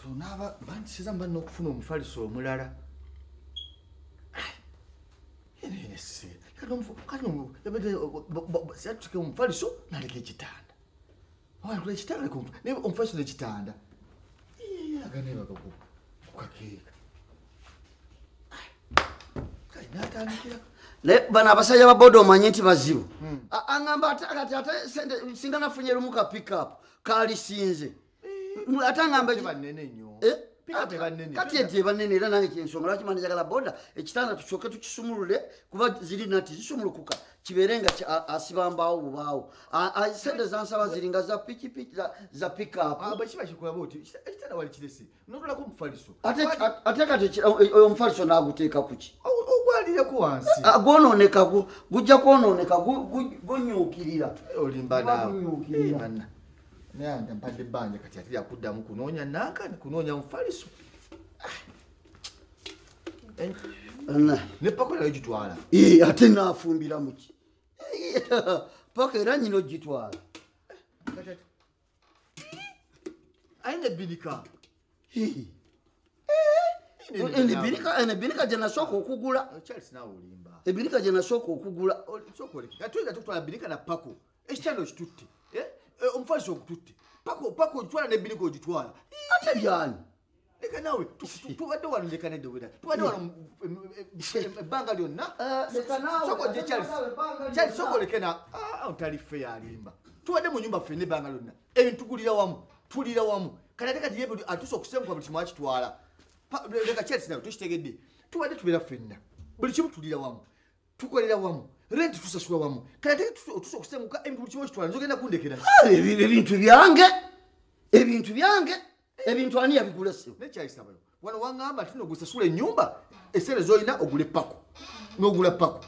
Tunaba bansiza mba n'okufuna omufaliso omulala. Kati omufaliso naleka ekitanda. Oba ekitanda naye omufaliso n'ekitanda. Aganeebaka ku kakeeka. Kale n'atandikira. Naye bano abasajja ba boda omanye nti bazibu. Aŋŋamba kati ate singa nafunye lumu ka pick-up kaalisinze. Ate aŋŋamba bannene nnyo. Kati enti ebannene era nange kyensonga lwaki mba njagala boda ekitanda tusooke tukisumulule kuba ziri nati zisumulukuka kibeere nga asiba mbaawo bubaawo. Sente zansaba ziringa za pikipiki za pick-up. Bwe kiba kikola bw'oti ekitanda wali kirese n'otulako omufaliso. Ate kati omufaliso n'aguteeka ku ki? Ogwalireko wansi. Gwonooneka gujja kwonooneka gunyuukirira. Olimba naawe. Naye mpadde ebbanja kati ate yakuddamu kunoonya nankani kunoonya mufaliso. Ne pako nayo gitwala. Ate naafumbira muki? Pako era nnyina ogitwala. Ayina ebbinika. Ebbinika gye nasooka okugula. Charles naawe olimba. Ebbinika gye nasooka okugula. Sooka oleke. Kati tuyinza tukutwala bbinika na pako. Ekitanda okitutte. Omufaliso okututte. Pako ogitwala n'ebbinika ogitwala. Ate byani? Leka naawe tubadde wano leka nedda obwedda. Tubadde wano ebbanga lyonna. Sooka ojje Charles. Charles sooka oleke na otali ffe yalimba. Tubadde mu nnyumba ffenna ebbanga lyonna. Ebintu tugulira wamu, tulira wamu. Kati ate kati ye atuuse okusenguka buli kimu akitwala. Leka Charles naawe tukitegedde. Tubadde tubeera ffenna. Buli kimu tulira wamu. Tukolera wamu. Renti tusasula wamu. Kati ate otuuse okusenguka ebintu buli kimu okitwala. Nze ogenda kundekera. Ebintu byange. Ebintu byange. Ebintu ani yabigula ssebo? Ne Charles abayo. Wano waŋŋamba nti n'ogusasula ennyumba essente z'olina ogule pako. N'ogula pako.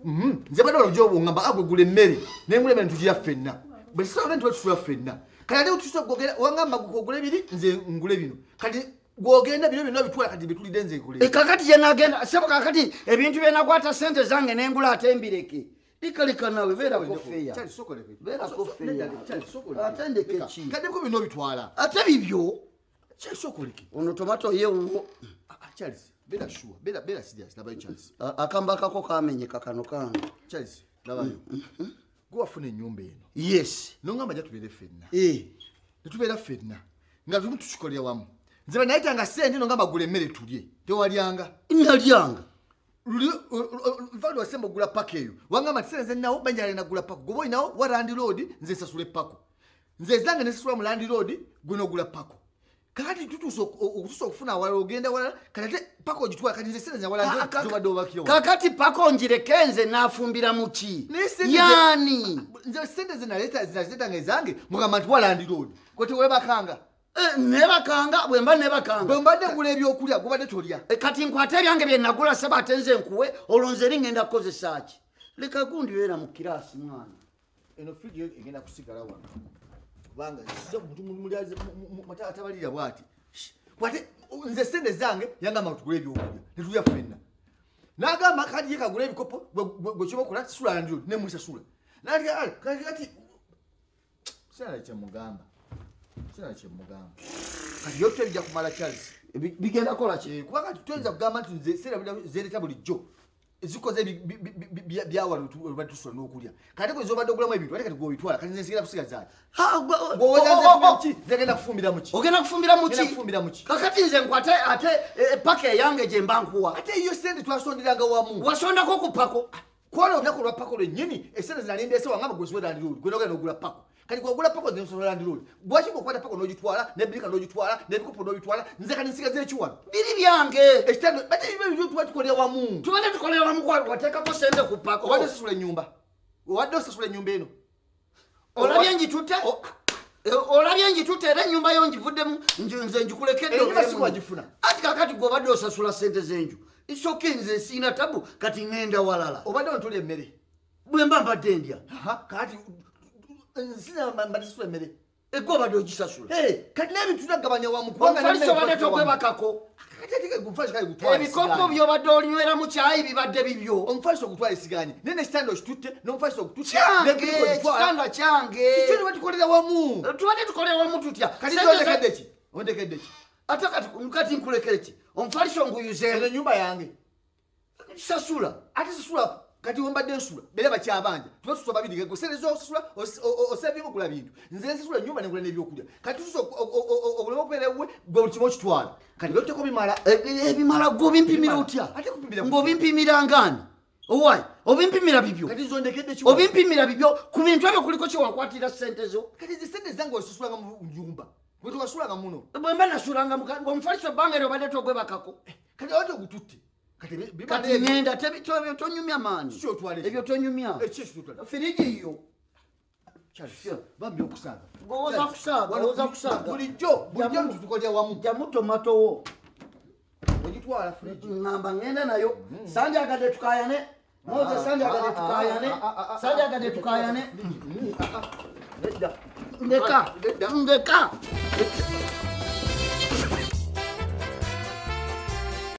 Nze badde wano gy'oba oŋŋamba agwe gula emmere. Naye ngula emmere ntugirya ffenna. Bwe tusasula renti tusula ffenna. Kati ate otuuse okwogera waŋŋamba ogule biri nze ngule bino. Kati gw'ogenda bino byonna bitwala kati bitulidde nze nkule. Kakati gye nagenda ssebo kakati ebintu bye nakwata ssente zange ne ngula ate mbireke. Leka naawe beerako ffeya. Beerako ffeya. Ate ndeke ki? Kati ebiko bino obitwala. Ate bibyo. Charles sooka oleke. Ono tomato ye wuwo. Charles beera sure beera serious labayo Charles. Akamba kako kamenyeka kano kange. Charles labayo. Gwe wafuna ennyumba eno. Yes. N'oŋŋamba jja tubeere ffenna. Ne tubeera ffenna. Nga tumu tukikolera wamu. Nze bwe nayitanga ssente n'oŋŋamba gula emmere tulye. Tewalyanga. Nalyanga. Luli wasemba ogula pako eyo. Waŋŋamba nti ssente nze nnawo banjala nagula pako. Gwe olinawo wa landlord nze nsasula epako. Nze ezange ne nsasula mu landlord gwe n'ogula pako. Kakati tutuuse okufuna awalala ogenda walala kati ate pako ogitwala kati nze ssente nze awalala z'obadde obakira. Kakati pako njireke nze naafumbira mu ki? Yaani? Nze ssente ze naleeta zinazireetanga ezange mugamba nti wa landlord. Gwe teweebakanga. Neebakanga bwe mba neebakanga. Bwe mbadde ngula ebyokulya gw'obadde tolya. Kati nkwate ebyange bye nagula ssebo ate nze nkuwe olwo nze eri ngenda kukozesa ki? Leka gundi beera mu kiraasi mwana. Eno fridge egenda kusigala wano. Kubanga atabalira bw'ati. Bw'ate nze ssente zange yangamba tugule ebyokulya ne tulya ffenna. N'agamba kati ye kagule ebikopo gwe kyoba okola sasula landlord ne musasula. Kati sina kye mugamba. Sina kye mugamba. Kati yo tebijja kumala Charles. Bigenda kukola ki? Kuba kati tuyinza kugamba nti nze ssente zereeta bulijjo. Zikoze byawano tubadde tusula n'okulya. Kati gwe z'obadde ogulamu ebintu ate kati gw'obitwala kati nze nsigala kusigaza ki? Nze ngenda kufumbira mu ki? Ogenda kufumbira mu ki? Ngenda kufumbira mu ki? Kakati nze nkwate ate pako eyange gye mba nkuwa. Ate yo ssente twasonderanga wamu. Wasondako ku pako? Kwolwo olunaku lwa pako lwennyini essente zinali ndeese waŋŋamba gwe ziwe landlord gwe n'ogenda n'ogula pako. Kati gw'ogula pako nze nsasula landlord. Lwaki gw'okwata pako n'ogitwala n'ebirika n'ogitwala n'ebikopo n'obitwala nze kati nsigaza eki wano? Biri byange. Ekitanda bate ebyo tuba tukolera wamu. Tubadde tukolera wamu wateekako ssente ku pako. Obadde osasula ennyumba. Obadde osasula ennyumba eno. Olabye ngitutte? Olabye ngitutte era ennyumba yo ngivuddemu nze ngikulekedde. Ennyumba si wagifuna. Ati kakati gw'obadde osasula ssente z'enju. Isoke nze siina tabu kati ŋŋenda walala. Obadde ontolya emmere. Bwe mba mbadde ndya. Kati sina mbadde sasula emmere. Egwe obadde ogisasula. Kati n'ebintu tunagabanya wamu. Omufaliso obadde togwebakako. Ebikopo by'obadde olinyweramu kyayi bibadde bibyo. Omufaliso ogutwala esigaanyi. Naye n'ekitanda okitutte n'omufaliso okututte. Kyange, ekitanda kyange. Kiki tubadde tukolera wamu? Tubadde tukolera wamu tutya? Kati ondekedde ki? Ondekedde ki? Ate kati nkulekere ki? Omufaliso nguyuzeemu. Eno nyumba yange. Sasula. Ate sasula kati wembadde nsula beera bakyabanja tuba tusula babiri gosereza osasula osevinga okula bintu nze nsasula ennyumba nengula n'ebyokulya kati tusa obulamu okubeera ewuwe gwe buli kimu okitwala kati byoteko bimala ebimala gwe obimpimira otya ng'obimpimira ngaani owaayi obimpimira bibyo kati nze ondekedde ki obimpimira bibyo ku bintu ebyo kuliko kye wakwatira ssente zo kati ze ssente zange osasulanga mu nyumba gwe tewasulanga muno bwe mba nasulanga omufaliso ebbanga eryo obadde togwebakako kati ate ogututte kati ngenda tonyumya maani ebyo tonyumya firigi yo bambi okusaaga owoza kusaaga owoza kusaaga bulijjo bulijjo tutukolya wamu jamu tomato wo ogitwala firigi ngamba ngenda nayo sandyagadde tukayane Moses sandyagadde tukayane sandyagadde tukayane ndeka ndeka.